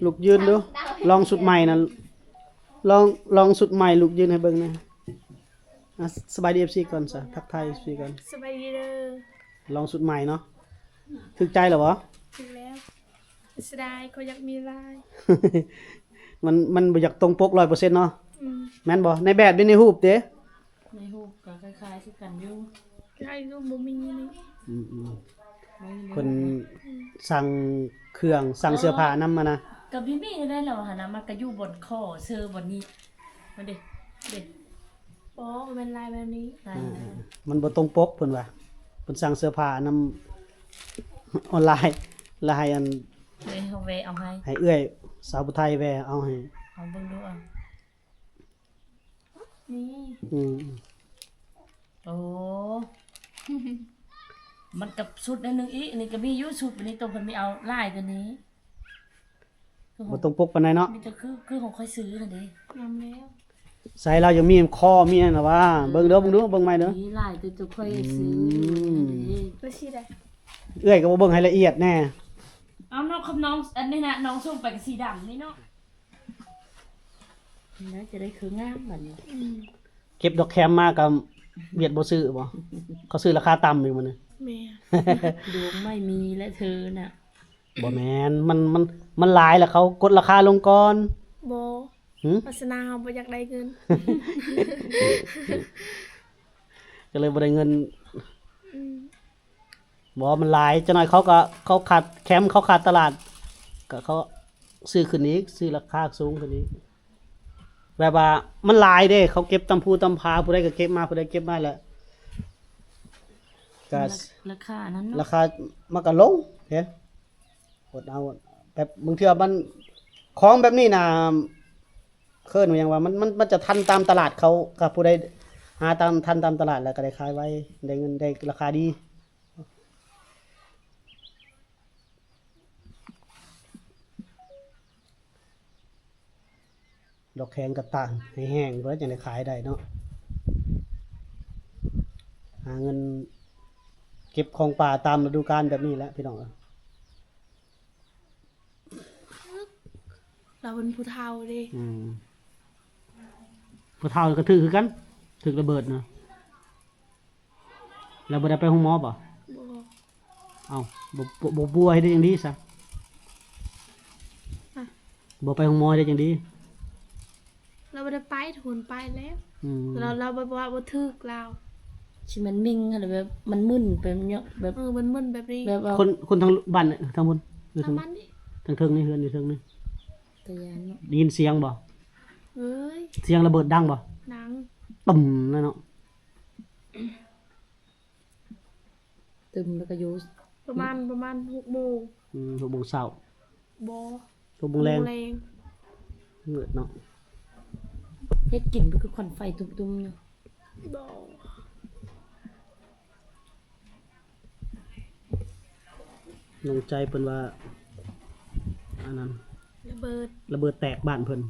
ລຸກຢືນດູ ລອງຊຸດໃໝ່ນະ ລອງ ລອງຊຸດໃໝ່ ລຸກຢືນໃຫ້ເບິ່ງແດ່. ອ່ະ ສະບາຍດີ ເອັຟຊີ ກ່ອນຊະ ທັກທາຍ ເອັຟຊີ ກ່ອນ. ສະບາຍດີເດີ. ລອງຊຸດໃໝ່ເນາະ ຖືກໃຈແລ້ວບໍ່? ຖືກແລ້ວ. ເສຍດາຍ ຂ້ອຍຢາກມີລາຍ. ມັນ ມັນບໍ່ຢາກຕົງປົກຮ້ອຍເປີເຊັນເນາະ. ອືມ ແມ່ນບໍ່? ໃນແບບ ຫຼື ໃນຮູບເດ້? ໃນຮູບກໍຄ້າຍໆຄືກັນຢູ່. ຄ້າຍຮູບບໍ່ມີນີ້. ອືມໆ ບໍ່ມີ ເພິ່ນ ອືມ ສັ່ງເຄື່ອງ ສັ່ງເສື້ອຜ້ານຳຫັ້ນນະ. ກໍມີ ມີໄດ້ແລ້ວຫັ້ນນະ ມັນກໍຢູ່ບ່ອນຂໍ້ເຊີບ່ອນນີ້. ມາເດ້ ເດ້. ບໍ່ ມັນລາຍແບບນີ້. ລາຍ ອ່າ ແບບນີ້ ມັນບໍ່ຕົງປົກ ເພິ່ນວ່າ. ເພິ່ນສັ່ງເສື້ອຜ້ານຳອອນລາຍ ແລ້ວໃຫ້ອັນ ເອີຍ ເຮົາແວ່ເອົາໃຫ້ ໃຫ້ເອື້ອຍສາວຜູ້ໄທແວ່ເອົາໃຫ້. ເອົາເບິ່ງດູ ເອົາ ນີ້ ອືມ ໂອ້ ມັນກັບຊຸດໜ້ອຍໜຶ່ງອີກ. ນີ້ກໍມີຢູ່ຊຸດ ອັນນີ້ໂຕເພິ່ນມີເອົາຫຼາຍກວ່ານີ້. ບໍ່ຕົງປົກປານໃດເນາະ. ມີແຕ່ຄື ຄືຂອງຂ້ອຍຊື້ຫັ້ນເດ້. ງາມແລ້ວ. ໃສ່ລາວຍັງມີຄໍ ມີອັນນະວ່າ. ເອີ ເບິ່ງເດີ ເບິ່ງດູ ເບິ່ງໃໝ່ເດີ. ມີຫຼາຍແຕ່ໂຕຂ້ອຍຊື້ ອືມ ນັ້ນເດ້. ແລ້ວສີໃດ? ເອື້ອຍກໍບໍ່ເບິ່ງໃຫ້ລະອຽດແດ່. ເອົາເນາະ ຄຳນ້ອງ ອັນນີ້ນະ ນ້ອງສົ່ງໄປກໍສີດຳນີ້ເນາະ. ແລ້ວຈະໄດ້ຄືງາມບັດນີ້. ອືມ ເກັບດອກແຄມມາກໍຫວຽດບໍ່ຊື້ບໍ່? ເຂົາຊື້ລາຄາຕ່ຳຢູ່ມື້ນີ້. ແມ່ນ. ດວງໄມ່ມີແລ້ວເທີນະ. ບໍ່ແມ່ນ ມັນ ມັນ ມັນຫຼາຍແລ້ວເຂົາກົດລາຄາລົງກ່ອນ. ບໍ່. ຫື? ວາສະໜາເຮົາບໍ່ຢາກໄດ້ເງິນ ກໍເລີຍບໍ່ໄດ້ເງິນ. ອືມ ບໍ່ ມັນຫຼາຍ ຈັກໜ້ອຍເຂົາກໍ ເຂົາຂາດແຄມ ເຂົາຂາດຕະຫຼາດ ກໍເຂົາຊື້ຂຶ້ນອີກ ຊື້ລາຄາສູງຂຶ້ນອີກ. ແບບວ່າມັນຫຼາຍເດ້ ເຂົາເກັບຕາມພູຕາມຜາ ຜູ້ໃດກໍເກັບມາ ຜູ້ໃດເກັບມາແລ້ວ ກໍລາ ລາຄານັ້ນເນາະ ລາຄາມັນກໍລົງເດ້. ອົດເອົາ ແບບບາງເທື່ອມັນ ຂອງແບບນີ້ນະ ເອີ້ນວ່າຫຍັງວະ ມັນ ມັນ ມັນຈະທັນຕາມຕະຫຼາດເຂົາ ກໍຜູ້ໃດຫາຕາມ ທັນຕາມຕະຫຼາດແລ້ວກໍໄດ້ຂາຍໄວ ໄດ້ເງິນ ໄດ້ລາຄາດີ. ດອກແຄງກໍຕາກໃຫ້ແຫ້ງພຸ້ນແຫຼະ ຈັ່ງໄດ້ຂາຍໄດ້ເນາະ. ຫາເງິນເກັບຂອງປ່າຕາມລະດູການແບບນີ້ແຫຼະ ພີ່ນ້ອງເອີຍ. ລາວເປັນຜູ້ເຖົ້າເດ້. ອືມ ຜູ້ເຖົ້າກໍຖືກຄືກັນ ຖືກລະເບີດນະ. ແລ້ວບໍ່ໄດ້ໄປໂຮງໝໍບໍ່? ບໍ່. ເອົ້າ ບໍ່ ບໍ່ ບໍ່ປົວເຮັດໄດ້ຈັ່ງດີຊະ? ຮະ? ບໍ່ໄປໂຮງໝໍເຮັດໄດ້ຈັ່ງດີ? ລາວບໍ່ໄດ້ໄປ ທຸນໄປແລ້ວ. ອືມ ລາວ ລາວແບບວ່າບໍ່ຖືກລາວ. ຊິແມ່ນມິ່ງຫັ້ນແຫຼະ ແບບມັນມຶນໄປເນາະ ແບບ ເອີ ມັນມຶນແບບນີ້ ແບບວ່າ ຄົນ ຄົນທາງບ້ານ ທາງພຸ້ນ ຫຼື ທາງ ທາງບ້ານນີ້ ທາງເທິງນີ້ ເຮືອນຢູ່ເທິງນີ້. ຕາຢ້ານເນາະ. ໄດ້ຍິນສຽງບໍ່? ເອີຍ ສຽງລະເບີດດັງບໍ່? ດັງ ປຶ້ມ ນັ້ນເນາະ. ຕຶມແລ້ວກໍຢູ່ ປະມານ ປະມານຫົກໂມງ. ອືມ ຫົກໂມງເຊົ້າ. ບໍ່ ຫົກໂມງແລງ. ຫົກໂມງແລງ ມືດເນາະ. ເຮັດກິນກໍຄືຄວັນໄຟຕຸ້ມໆຢູ່. ບໍ່ ນ້ອງໃຈເພິ່ນວ່າ ອັນນັ້ນ ລະເບີດ ລະເບີດແຕກບ້ານເພິ່ນ.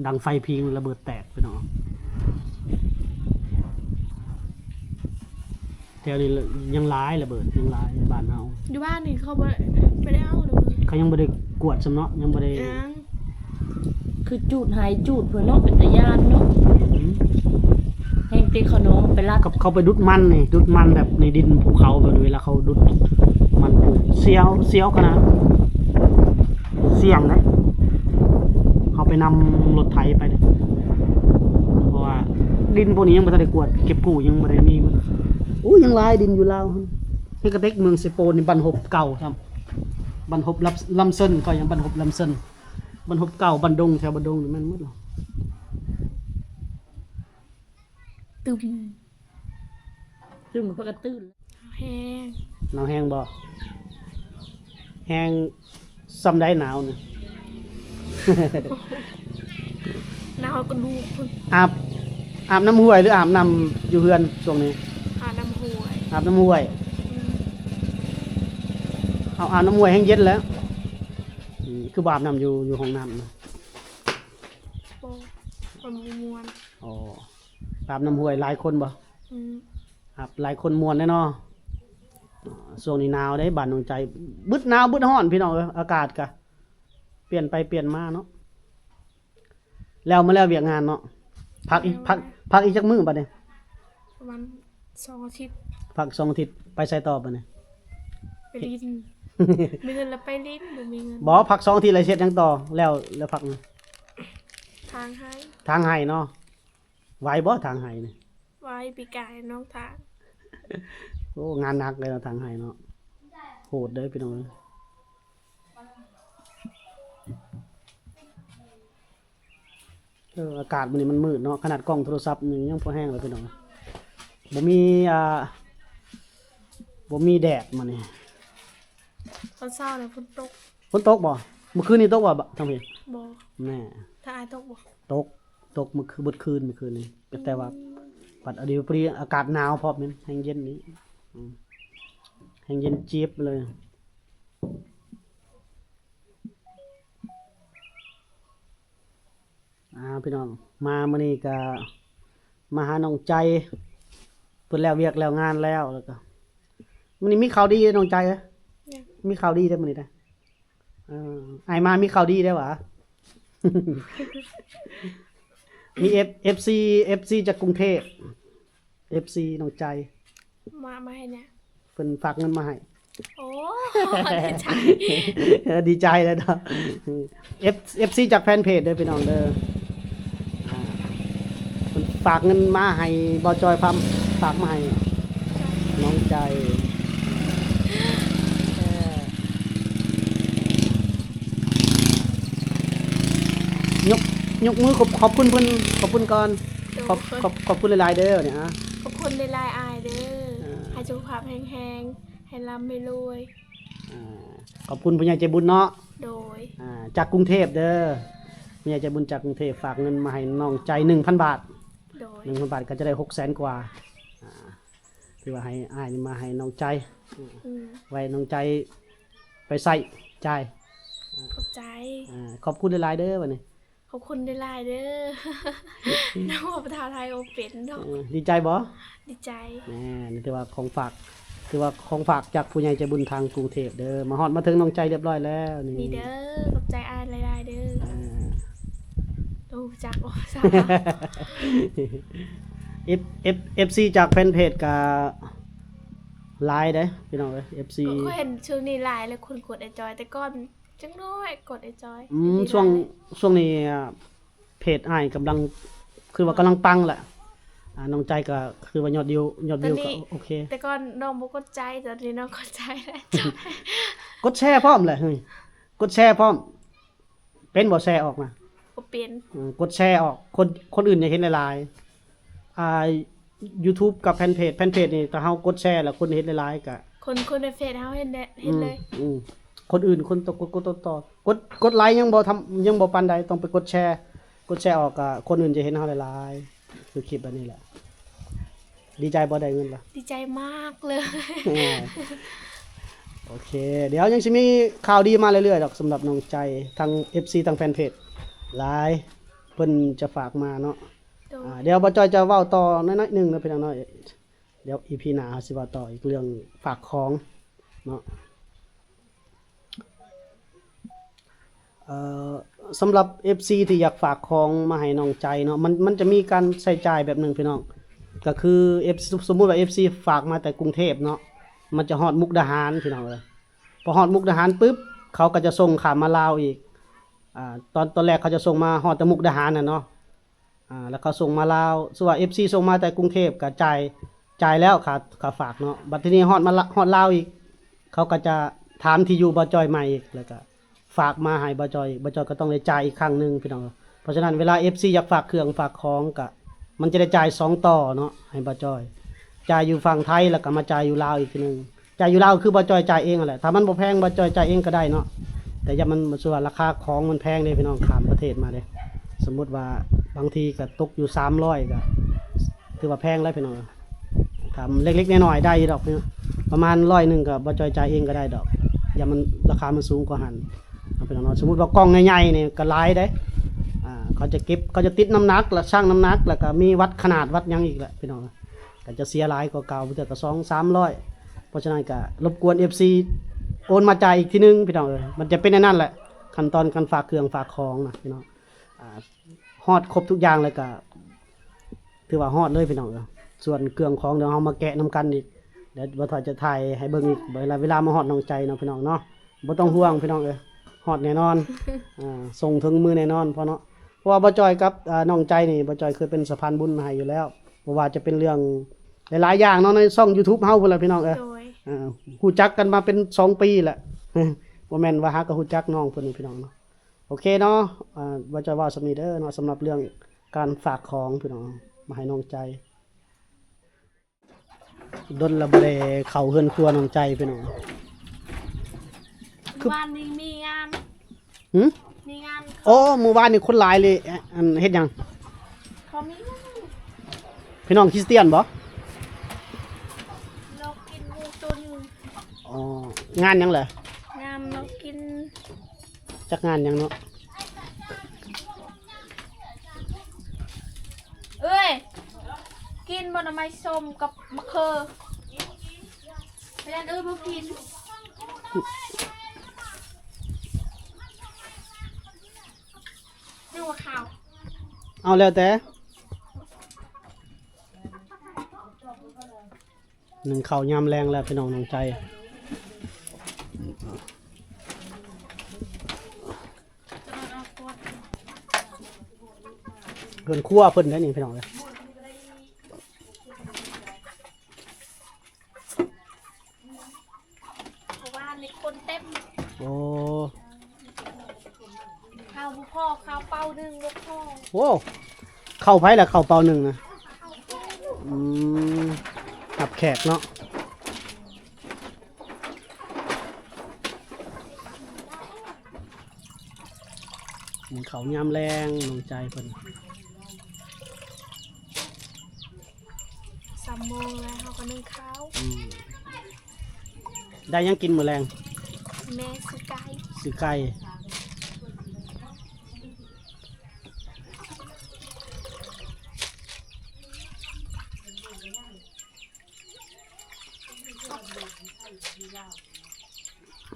ດັງໄຟພິງລະເບີດແຕກ ພີ່ນ້ອງ. ແຖວນີ້ຍັງຫຼາຍລະເບີດ ຍັງຫຼາຍບ້ານເຮົາ. ຢູ່ບ້ານນີ້ເຂົາບໍ່ ບໍ່ໄດ້ເອົາລະເບີດ. ເຂົາຍັງບໍ່ໄດ້ກວດຊ້ຳເນາະ ຍັງບໍ່ໄດ້ ຍັງ ຄືຈູດໃຫ້ຈູດເພິ່ນເນາະ ເປັນຕາຢ້ານເນາະ. ອືມ ແຮງເຕະເຂົານ້ອງໄປລັກ ເຂົາ ເຂົາໄປດຸດມັນນີ້ ດຸດມັນແບບໃນດິນພູເຂົາ ເວລາເຂົາດຸດມັນປູກ ສຽວ ສຽວຂະໜາດ. ສ່ຽງເດ້ ເຮົາໄປນຳລົດໄຖໄປເດ້ ເພາະວ່າດິນພວກນີ້ຍັງບໍ່ທັນໄດ້ກວດເກັບກູ້ ຍັງບໍ່ໄດ້ມີ. ໂອ້ ຍັງຫຼາຍດິນຢູ່ລາວ. ເຮັດກະເຕັກເມືອງເຊໂປນນີ້ ບັນຫົບເກົ່າຊ້ຳ ບັນຫົບລຳ ລຳເຊິນ ເຂົາຍັງບັນຫົບລຳເຊິນ ບັນຫົບເກົ່າ ບັນດົງ ແຖວບັນດົງນີ້ແມ່ນໝົດແລ້ວ. ຕຶມ ຕື່ມ ເພິ່ນກໍຕື່ນ. ແຮງ ໜາວແຮງບໍ່? ແຮງສ່ຳໃດໜາວນີ້? ໜາວກະດູກພຸ້ນ. ອາບ ອາບນ້ຳຫ້ວຍ ຫຼື ອາບນ້ຳຢູ່ເຮືອນຊ່ວງນີ້? ອາບນ້ຳຫ້ວຍ. ອາບນ້ຳຫ້ວຍ. ອືມ ເອົາ ອາບນ້ຳຫ້ວຍແຮງເຢັນແລ້ວ. ອືມ ຄືບໍ່ອາບນ້ຳຢູ່ ຢູ່ຫ້ອງນ້ຳນະ? ບໍ່ ມັນບໍ່ມ່ວນ. ອໍ ອາບນ້ຳຫ້ວຍຫຼາຍຄົນບໍ່? ອືມ ອາບຫຼາຍຄົນມ່ວນແດ່ເນາະ. ຊ່ວງນີ້ໜາວເດ້ ບ້ານໜອງໃຈ ບຶດໜາວບຶດຮ້ອນ ພີ່ນ້ອງເອີຍ ອາກາດກະປ່ຽນໄປປ່ຽນມາເນາະ. ແລ້ວ ມາແລ້ວວຽກງານເນາະ ພັກອີກ ພັກ ພັກອີກຈັກມື້ບັດນີ້? ປະມານສອງອາທິດ. ພັກສອງອາທິດ ໄປໃສຕໍ່ບັດນີ້? ໄປຫຼິ້ນ. ມີເງິນແລ້ວໄປຫຼິ້ນ ບໍ່ມີເງິນ. ບໍ່ ພັກສອງອາທິດແລ້ວຊິເຮັດຫຍັງຕໍ່? ແລ້ວ ແລ້ວພັກນີ້ ຖາງໄຮ່. ຖາງໄຮ່ເນາະ. ໄຫວບໍ່ ຖາງໄຮ່ນີ້? ໄຫວ ປີກາຍນ້ອງຖາງ. ໂອ້ ງານໜັກເລີຍເນາະ ຖາງໄຮ່ເນາະ. ໂຫດເດີພີ່ນ້ອງເອີຍ. ເອີ ອາກາດມື້ນີ້ມັນມືດເນາະ ຂະໜາດກ້ອງໂທລະສັບນີ້ຍັງພໍແຮງເລີຍພີ່ນ້ອງ. ບໍ່ມີ ອ່າ ບໍ່ມີແດດມື້ນີ້. ຕອນເຊົ້ານີ້ຝົນຕົກ. ຝົນຕົກບໍ່? ມື້ຄືນນີ້ຕົກບໍ່ ທາງພີ້? ບໍ່. ແນ່ ທາງອ້າຍຕົກບໍ່? ຕົກ ຕົກມື້ຄື ເບິດຄືນມື້ຄືນນີ້. ແຕ່ວ່າ ອືມ ບັດອັນນີ້ພໍດີອາກາດໜາວພ້ອມ ແຮງເຢັນນີ້ ອືມ ແຮງເຢັນຈຽບເລີຍ. ອ່າ ພີ່ນ້ອງ ມາມື້ນີ້ກະມາຫານ້ອງໃຈ ເພິ່ນແລ້ວວຽກແລ້ວງານແລ້ວ ແລ້ວກະມື້ນີ້ມີຂ່າວດີເດ້ນ້ອງໃຈເອີຍ. ຫຍັງ? ມີຂ່າວດີເດ້ມື້ນີ້ເດ້. ເອີ ອ້າຍມາມີຂ່າວດີເດ້ຫວາ. ມີເອັຟ ເອັຟຊີ ເອັຟຊີຈາກກຸງເທບ ເອັຟຊີນ້ອງໃຈ ມາ ມາເຮັດຫຍັງ? ເພິ່ນຝາກເງິນມາໃຫ້. ໂອ້ ດີໃຈ ເອີ ດີໃຈແລ້ວເນາະ. ເອັຟ ເອັຟຊີຈາກແຟນເພຈເດີພີ່ນ້ອງເດີ. ອ່າ ເພິ່ນຝາກເງິນມາໃຫ້ ບ່າວຈອຍ ຝາກ ຝາກມາໃຫ້ນ້ອງໃຈ. ເອີ ຍົກ ຍົກມືຂອບ ຂອບຄຸນເພິ່ນ ຂອບຄຸນກ່ອນ. ໂດຍ ຂອບ ຂອບ ຂອບຄຸນຫຼາຍໆເດີນີ້. ອ່າ ຂອບຄຸນຫຼາຍໆອ້າຍເດີ. ອ່າ ໃຫ້ສຸຂະພາບແຮງແຮງ ໃຫ້ລ່ຳໃຫ້ລວຍ. ອ່າ ຂອບຄຸນຜູ້ໃຫຍ່ໃຈບຸນເນາະ. ໂດຍ. ອ່າ ຈາກກຸງເທບເດີ ຜູ້ໃຫຍ່ໃຈບຸນຈາກກຸງເທບ ຝາກເງິນມາໃຫ້ນ້ອງໃຈ ໜຶ່ງພັນບາດ. ໂດຍ. ໜຶ່ງພັນບາດກະຈະໄດ້ ຫົກແສນກວ່າ. ອ່າ ຖືວ່າໃຫ້ອ້າຍນີ້ມາໃຫ້ນ້ອງໃຈ ອືມ ໄວ້ນ້ອງໃຈໄປໃຊ້ຈ່າຍ. ຂອບໃຈ. ອ່າ ຂອບຄຸນຫຼາຍໆເດີບັດນີ້. ຂອບຄຸນຫຼາຍໆເດີ. ນ້ອງເວົ້າພາສາໄທບໍ່ເປັນດອກ. ເອີ ດີໃຈບໍ່? ດີໃຈ. ແມ່ນ ຖືວ່າຂອງຝາກ ຖືວ່າຂອງຝາກຈາກຜູ້ໃຫຍ່ໃຈບຸນທາງກຸງເທບເດີ ມາຮອດມາເຖິງນ້ອງໃຈຮຽບຮ້ອຍແລ້ວນີ້. ນີ້ເດີ ຂອບໃຈອ້າຍຫຼາຍໆເດີ. ອ່າ ໂຕຈັກອອກສາ ເອັຟ ເອັຟ ເອັຟຊີຈາກແຟນເພຈກະຫຼາຍເດ້ພີ່ນ້ອງເອີຍ ເອັຟຊີ. ຂ້ອຍເຫັນຊ່ວງນີ້ຫຼາຍແລ້ວຄົນກົດໄອ້ຈອຍ ແຕ່ກ່ອນ ຈັກໜ້ອຍກົດໄອ້ຈອຍ. ອືມ ດຽວນີ້ ຊ່ວງ ຫຼາຍແລ້ວ ຊ່ວງນີ້ ອ່າ ເພຈອ້າຍກຳລັງ ຄືວ່າກຳລັງປັງແຫຼະ. ອ່າ ນ້ອງໃຈກໍຄືວ່າຍອດວິວ ຍອດວິວກໍໂອເຄ. ແຕ່ກ່ອນນ້ອງບໍ່ກົດໃຈ ຕອນນີ້ນ້ອງກົດໃຈແລ້ວ. ກົດແຊພ້ອມແຫຼະ ເຮີ້ຍ ກົດແຊພ້ອມ. ເປັນບໍ່ແຊອອກນະ? ບໍ່ເປັນ. ອືມ ກົດແຊອອກ ຄົນ ຄົນອື່ນຢາກເຫັນຫຼາຍໆ. ອ່າ ຢູທູບກັບແຟນເພຈ ແຟນເພຈນີ້ ຖ້າເຮົາກົດແຊແລ້ວຄົນເຫັນຫຼາຍໆກະ ຄົນ ຄົນໃນເຟສເຮົາເຫັນແລ້ວ ເຫັນເລີຍ. ອືມ ຄົນອື່ນ ຄົນຕົກ ກົດ ກົດຕໍ່ ກົດ ກົດໄລຍັງບໍ່ທຳ ຍັງບໍ່ປານໃດ ຕ້ອງໄປກົດແຊ ກົດແຊອອກກະຄົນອື່ນຈະເຫັນເຮົາຫຼາຍໆ. ຄືຄລິບອັນນີ້ແຫຼະ. ດີໃຈບໍ່ ໄດ້ເງິນລະ? ດີໃຈມາກເລີຍ. ໂອເຄ ດຽວຍັງຊິມີຂ່າວດີມາເລື້ອຍໆດອກ ສຳລັບນ້ອງໃຈ ທັງເອັຟຊີ ທັງແຟນເພຈຫຼາຍ ເພິ່ນຈະຝາກມາເນາະ. ໂດຍ. ອ່າ ດຽວບ່າວຈອຍຈະເວົ້າຕໍ່ໜ້ອຍໆໜຶ່ງເນາະພີ່ນ້ອງເນາະ. ດຽວອີພີໜ້າເຮົາຊິເວົ້າຕໍ່ອີກເລື່ອງຝາກຂອງເນາະ. ເອີ ສຳລັບເອັຟຊີທີ່ຢາກຝາກຂອງມາໃຫ້ນ້ອງໃຈເນາະ ມັນ ມັນຈະມີການໃຊ້ຈ່າຍແບບໜຶ່ງພີ່ນ້ອງ ກໍຄືເອັຟ ສົມມຸດວ່າເອັຟຊີຝາກມາແຕ່ກຸງເທບເນາະ ມັນຈະຮອດມຸກດາຫານພີ່ນ້ອງເອີຍ. ພໍຮອດມຸກດາຫານປຶບ ເຂົາກໍຈະສົ່ງຂ້າມມາລາວອີກ. ອ່າ ຕອນ ຕອນແລກເຂົາຈະສົ່ງມາຮອດແຕ່ມຸກດາຫານນະເນາະ. ອ່າ ແລ້ວເຂົາສົ່ງມາລາວ ສົມມຸດວ່າເອັຟຊີສົ່ງມາແຕ່ກຸງເທບກໍຈ່າຍ ຈ່າຍແລ້ວຄ່າ ຄ່າຝາກເນາະ. ບັດທີນີ້ຮອດມາລະ ຮອດລາວອີກ ເຂົາກໍຈະຖາມທີ່ຢູ່ບ່າວຈອຍໃໝ່ອີກ ແລ້ວກໍຝາກມາໃຫ້ບ່າວຈອຍ ບ່າວຈອຍກໍຕ້ອງໄດ້ຈ່າຍອີກຄັ້ງໜຶ່ງພີ່ນ້ອງ. ເພາະສະນັ້ນເວລາເອັຟຊີຢາກຝາກເຄື່ອງຝາກຂອງກໍ ມັນຈະໄດ້ຈ່າຍສອງຕໍ່ເນາະ ໃຫ້ບ່າວຈອຍ ຈ່າຍຢູ່ຝັ່ງໄທ ແລ້ວກໍມາຈ່າຍຢູ່ລາວອີກທີໜຶ່ງ. ຈ່າຍຢູ່ລາວຄືບ່າວຈອຍຈ່າຍເອງຫັ້ນແຫຼະ ຖ້າມັນບໍ່ແພງບ່າວຈອຍຈ່າຍເອງກໍໄດ້ເນາະ. ແຕ່ຢ່າມັນ ສົມມຸດວ່າລາຄາຂອງມັນແພງເດ້ພີ່ນ້ອງ ຂ້າມປະເທດມາເດ້. ສົມມຸດວ່າບາງທີກໍຕົກຢູ່ສາມຮ້ອຍ ກໍຖືວ່າແພງແລ້ວພີ່ນ້ອງ. ຖ້າເລັກໆນ້ອຍໆໄດ້ຢູ່ດອກ ປະມານຮ້ອຍໜຶ່ງກໍບ່າວຈອຍຈ່າຍເອງກໍໄດ້ດອກ ຢ່າມັນ ລາຄາມັນສູງກວ່າຫັ້ນເນາະພີ່ນ້ອງເນາະ. ສົມມຸດວ່າກ່ອງໃຫຍ່ໆນີ້ກໍຫຼາຍເດ້ ອ່າ ເຂົາຈະເກັບ ເຂົາຈະຕິດນ້ຳໜັກ ແລ້ວຊັ່ງນ້ຳໜັກ ແລ້ວກໍມີວັດຂະໜາດວັດຫຍັງອີກແຫຼະພີ່ນ້ອງ. ກໍຈະເສຍຫຼາຍກວ່າເກົ່າ ບາງເທື່ອກໍສອງສາມຮ້ອຍ. ເພາະສະນັ້ນກໍລົບກວນເອັຟຊີໂອນມາຈ່າຍອີກທີໜຶ່ງພີ່ນ້ອງເອີຍ. ມັນຈະເປັນແນວນັ້ນແຫຼະ ຂັ້ນຕອນການຝາກເຄື່ອງຝາກຂອງນະພີ່ນ້ອງ. ອາ ຮອດຄົບທຸກຢ່າງແລ້ວກໍຖືວ່າຮອດເລີຍພີ່ນ້ອງເອີຍ. ສ່ວນເຄື່ອງຂອງດຽວເຮົາມາແກະນຳກັນອີກ ດຽວບ່າວຕ້ອຍຈະຖ່າຍໃຫ້ເບິ່ງອີກ ເວລາ ເວລາມາຮອດໜອງໄຈເນາະພີ່ນ້ອງເນາະ. ບໍ່ຕ້ອງຫ່ວງພີ່ນ້ອງເອີຍ ຮອດແນ່ນອນ ອາ ສົ່ງເຖິງມືແນ່ນອນພໍ່ເນາະ. ເພາະວ່າບ່າວຈ້ອຍກັບ ອາ ນ້ອງໄຈນີ້ ບ່າວຈ້ອຍເຄີຍເປັນສະພານບຸນໃຫ້ຢູ່ແລ້ວ ບໍ່ວ່າຈະເປັນເລື່ອງຫຼາຍໆຢ່າງເນາະ ໃນຊ່ອງຢູທູບເຮົາພຸ້ນລະພີ່ນ້ອງເອີຍ. ໂດຍ ເອີ ຮູ້ຈັກກັນມາເປັນສອງປີແລ້ວ ບໍ່ແມ່ນວ່າຫາກໍຮູ້ຈັກນ້ອງເພິ່ນນີ້ພີ່ນ້ອງເນາະ. ໂອເຄເນາະ ອາ ບ່າວຈ້ອຍເວົ້າສ່ຳນີ້ເດີເນາະ ສຳລັບເລື່ອງການຝາກຂອງພີ່ນ້ອງ ມາໃຫ້ນ້ອງໄຈ. ດົນລະບໍ່ໄດ້ເຂົ້າເຮືອນຄົວນ້ອງໄຈພີ່ນ້ອງ. ຄືວານນີ້ມີງານ ຫື? ມີງານ ໂອ້ ມື້ວານນີ້ຄົນຫຼາຍເລີຍ. ອັນ ເຮັດຫຍັງ? ເຂົາມີງານ ພີ່ນ້ອງຄຣິສຕຽນບໍ? ເຮົາກິນໝູໂຕໜຶ່ງ. ອໍ ງານຫຍັງລະ? ງານເຮົາກິນ ຈັກງານຫຍັງເນາະ. ເອີຍ ກິນບໍ່ໜໍ່ໄມ້ສົ້ມກັບມະເຂືອ? ແມ່ນ ເອີຍ ບໍ່ກິນ ນຶກວ່າຂາວ. ເອົາ ແລ້ວແຕ່. ໜຶ້ງເຂົ້າຍາມແລງແລ້ວພີ່ນ້ອງ ນ້ອງໄຈ. ເຮືອນຄົວເພິ່ນໄດ໋ນີ້ພີ່ນ້ອງເອີຍ. ເພາະວ່າມີຄົນເຕັມ. ໂອ້ ເຂົ້າບໍ່ພໍ ເຂົ້າເປົາໜຶ່ງບໍ່ພໍ. ໂອ້ ເຂົ້າໃຜລະ ເຂົ້າເປົາໜຶ່ງນະ? ອືມ ຮັບແຂກເນາະ. ໜຶ້ງເຂົ້າຍາມແລງ ນ້ອງໄຈເພິ່ນ. ສາມໂມງແລ້ວ ເຮົາກໍໜຶ້ງເຂົ້າ. ອືມ ໄດ້ຫຍັງກິນມື້ແລງ? ແມ່ຊື້ໄກ່ ຊື້ໄກ່.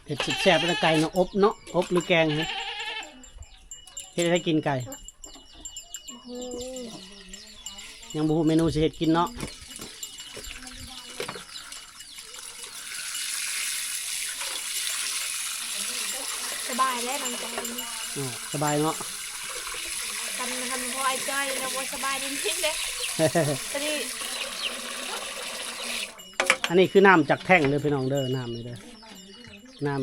ເຮັດແຊບໆ ແລ້ວໄກ່ເນາະ ອົບເນາະ ອົບຫຼືແກງ? ເຮັດ ເຮັດໃຫ້ກິນໄກ່ ບໍ່ຮູ້ ຍັງບໍ່ຮູ້ເມນູຊິເຮັດກິນເນາະ. ສະບາຍແລ້ວຫຼັງຈາກນີ້. ອໍ ສະບາຍເນາະ. ຄັນ ຄັນບໍ່ອ້າຍຈ້ອຍແລ້ວບໍ່ສະບາຍເດ້ ຕອນນີ້. ອັນນີ້ຄືນ້ຳຈາກແທ້ງເດີພີ່ນ້ອງເດີ ນ້ຳນີ້ເດີ ນ້ຳ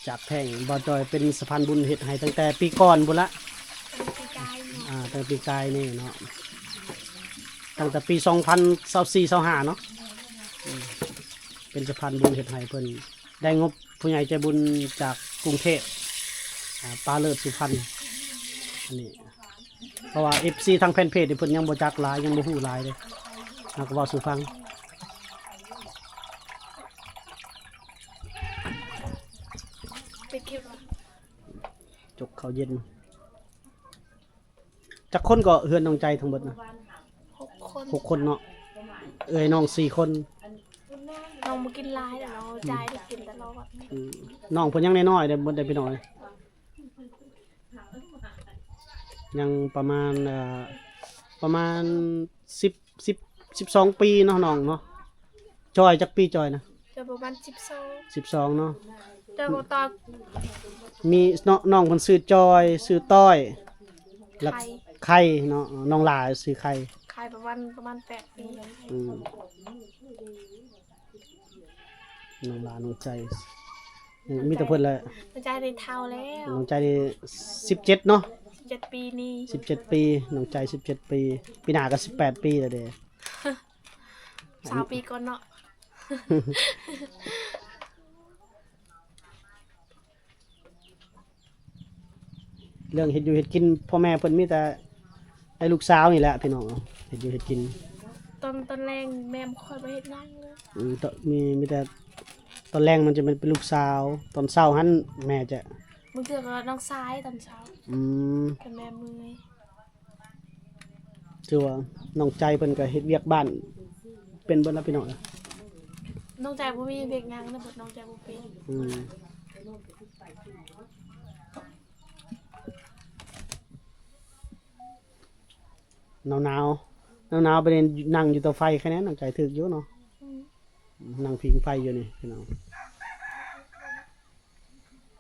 ຈາກແທ້ງ. ບ່າວຈ້ອຍເປັນສະພານບຸນເຮັດໃຫ້ຕັ້ງແຕ່ປີກ່ອນພຸ້ນລະ ຕັ້ງແຕ່ປີກາຍເນາະ. ອ່າ ຕັ້ງແຕ່ປີກາຍນີ້ເນາະ ຕັ້ງແຕ່ປີສອງພັນຊາວສີ່ ຊາວຫ້າເນາະ. ອືມ ເປັນສະພານບຸນເຮັດໃຫ້ເພິ່ນ ໄດ້ງົບຜູ້ໃຫຍ່ໃຈບຸນຈາກກຸງເທບ ອ່າ ປ້າເລີດສຸພັນ ອັນນີ້. ເພາະວ່າເອັຟຊີທາງແຟນເພຈນີ້ເພິ່ນຍັງບໍ່ຈັກຫຼາຍ ຍັງບໍ່ຮູ້ຫຼາຍເດ້ ເຮົາກໍເວົ້າສູ່ຟັງ. ປິດຄລິບ ຈົກເຂົ້າເຢັນ. ຈັກຄົນກໍເຮືອນນ້ອງໃຈທັງເບິດນະ? ຫົກຄົນ ຫົກຄົນເນາະ ເອື້ອຍນ້ອງສີ່ຄົນ. ນ້ອງບໍ່ກິນຫຼາຍດອກ ນ້ອງ ອືມ ຈາຍໄດ້ກິນຕະຫຼອດ. ອືມ ນ້ອງເພິ່ນຍັງນ້ອຍໆເດ້ ເບິດໄດ້ພີ່ນ້ອງເອີຍ ຍັງປະມານ ເອີ ປະມານສິບ ສິບ ສິບສອງປີເນາະນ້ອງເນາະ. ຈອຍຈັກປີຈອຍນະ? ຈອຍປະມານສິບສອງ ສິບສອງເນາະ. ຈອຍບໍ່ຕອບ ມີເນາະ ນ້ອງເພິ່ນຊື່ຈອຍ ຊື່ຕ້ອຍ ແລ້ວໄຂ່ ໄຂ່ເນາະ ນ້ອງຫຼ້າຊື່ໄຂ່ ໄຂ່ປະມານ ປະມານແປດປີ. ອືມ ນ້ອງຫຼ້າ ນ້ອງໃຈ ມີແຕ່ເພິ່ນແຫຼະ. ນ້ອງໃຈໄດ້ເຖົ້າແລ້ວ ນ້ອງໃຈນີ້ສິບເຈັດເນາະ ສິບເຈັດປີນີ້ ສິບເຈັດປີ ນ້ອງໃຈສິບເຈັດປີ ປີໜ້າກໍສິບແປດປີແລ້ວເດ້. ຊາວປີກ່ອນເນາະ. ເລື່ອງເຮັດຢູ່ເຮັດກິນ ພໍ່ແມ່ເພິ່ນມີແຕ່ ໄດ້ລູກສາວນີ້ແຫຼະພີ່ນ້ອງ ເຮັດຢູ່ເຮັດກິນ. ຕອນ ຕອນແລງແມ່ບໍ່ຄ່ອຍໄປເຮັດຫຍັງເລີຍ. ອືມ ມີ ມີແຕ່ຕອນແລງມັນຈະເປັນ ເປັນລູກສາວ ຕອນເຊົ້າຫັ້ນແມ່ຈະ ບາງເທື່ອກໍນ້ອງຊາຍຕອນເຊົ້າ. ອືມ ແຕ່ແມ່ເມື່ອຍ. ຖືວ່ານ້ອງໃຈເພິ່ນກໍເຮັດວຽກບ້ານເປັນເບິດແລ້ວພີ່ນ້ອງເອີຍ. ນ້ອງໃຈບໍ່ມີວຽກຫຍັງນະ ນ້ອງໃຈບໍ່ເປັນ ອືມ ໜາວໆ ໜາວໆ ໄປນັ້ງຢູ່ເຕົາໄຟ ຄະແນນນ້ອງໃຈຖືກຢູ່ເນາະ ອືມ ນັ່ງຜິງໄຟຢູ່ນີ້ພີ່ນ້ອງ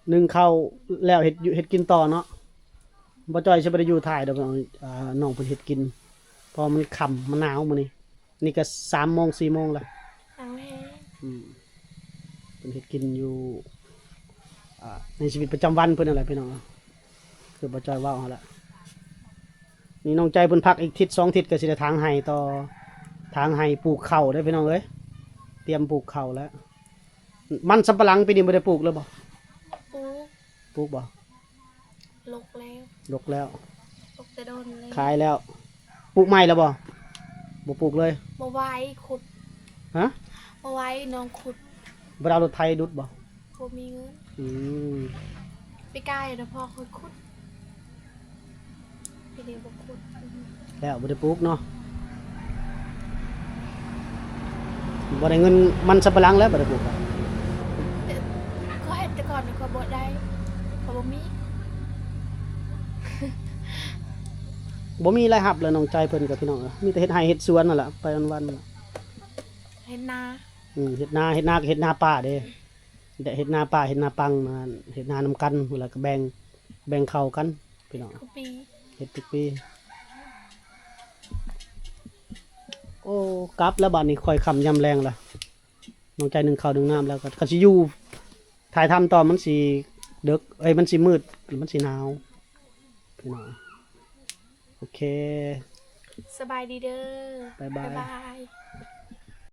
ໜຶ້ງເຂົ້າແລ້ວເຮັດຢູ່ ເຮັດກິນຕໍ່ເນາະ ບໍ່ຈ່ອຍຊິບໍ່ໄດ້ຢູ່ຖ່າຍດອກ ນ້ອງເພິ່ນເຮັດກິນ ເພາະມັນຄ່ຳ ມັນໜາວມື້ນີ້ ນີ້ກໍສາມໂມງ ສີ່ໂມງລະ ໜາວແຮງ ອືມ ເພິ່ນເຮັດກິນຢູ່ ອ່າ ໃນຊີວິດປະຈຳວັນເພິ່ນນັ້ນແຫຼະພີ່ນ້ອງ ຄືບໍ່ຈ່ອຍເວົ້າຫັ້ນລະ ນີ້ນ້ອງໃຈເພິ່ນພັກອີກທິດສອງທິດກໍຊິໄດ້ຖາງໄຮ່ຕໍ່ ຖາງໄຮ່ປູກເຂົ້າເດີ້ພີ່ນ້ອງເອີຍ ຕຽມປູກເຂົ້າແລ້ວ ມັນສຳປະຫຼັງປີນີ້ບໍ່ໄດ້ປູກເລີຍບໍ່? ປູກ ປູກບໍ່? ລົກແລ້ວ ລົກແລ້ວ ລົກແຕ່ດົນແລ້ວ ຂາຍແລ້ວ ປູກໃໝ່ແລ້ວບໍ່? ບໍ່ປູກເລີຍ ບໍ່ໄຫວ ຂຸດ ຮະ? ບໍ່ໄຫວ ນ້ອງຂຸດ ບໍ່ໄດ້ເອົາລົດໄຖດຸດບໍ່? ບໍ່ມີເງິນ ອືມ ປີກາຍນະພໍ່ຂ້ອຍຂຸດ ປີນີ້ບໍ່ຂຸດ ແລ້ວບໍ່ໄດ້ປູກເນາະ ບໍ່ໄດ້ເງິນມັນສຳປະຫຼັງແລ້ວບໍ່ໄດ້ປູກ ເອີ ຂ້ອຍເຮັດແຕ່ກ່ອນຂ້ອຍບໍ່ໄດ້ ຂ້ອຍບໍ່ມີ ບໍ່ມີລາຍຮັບແລ້ວ ນ້ອງໃຈເພິ່ນກໍພີ່ນ້ອງ ມີແຕ່ເຮັດໄຮ່ເຮັດສວນນັ້ນລະ ໄປວັນໆ ເຮັດນາ ອືມ ເຮັດນາ ເຮັດນາກໍເຮັດນາປ່າເດ້ ເຮັດນາປ່າ ເຮັດນາປັງ ເຮັດນານຳກັນ ແລ້ວກໍແບ່ງ ແບ່ງເຂົ້າກັນພີ່ນ້ອງ ເຮັດທຸກປີ ເຮັດທຸກປີ ໂອ້ ກັບແລ້ວບາດນີ້ ຄ່ອຍຄ່ຳຍາມແລງລະ ນ້ອງໃຈໜຶ້ງເຂົ້າໜຶ້ງນ້ຳແລ້ວ ກໍຄັນຊິຢູ່ຖ່າຍທຳຕໍ່ ມັນຊິເດິກ ເອີຍ ມັນຊິມືດ ມັນຊິໜາວ ພີ່ນ້ອງ ໂອເຄ ສະບາຍດີເດີ້ ບາຍບາຍ ບາຍບາຍ.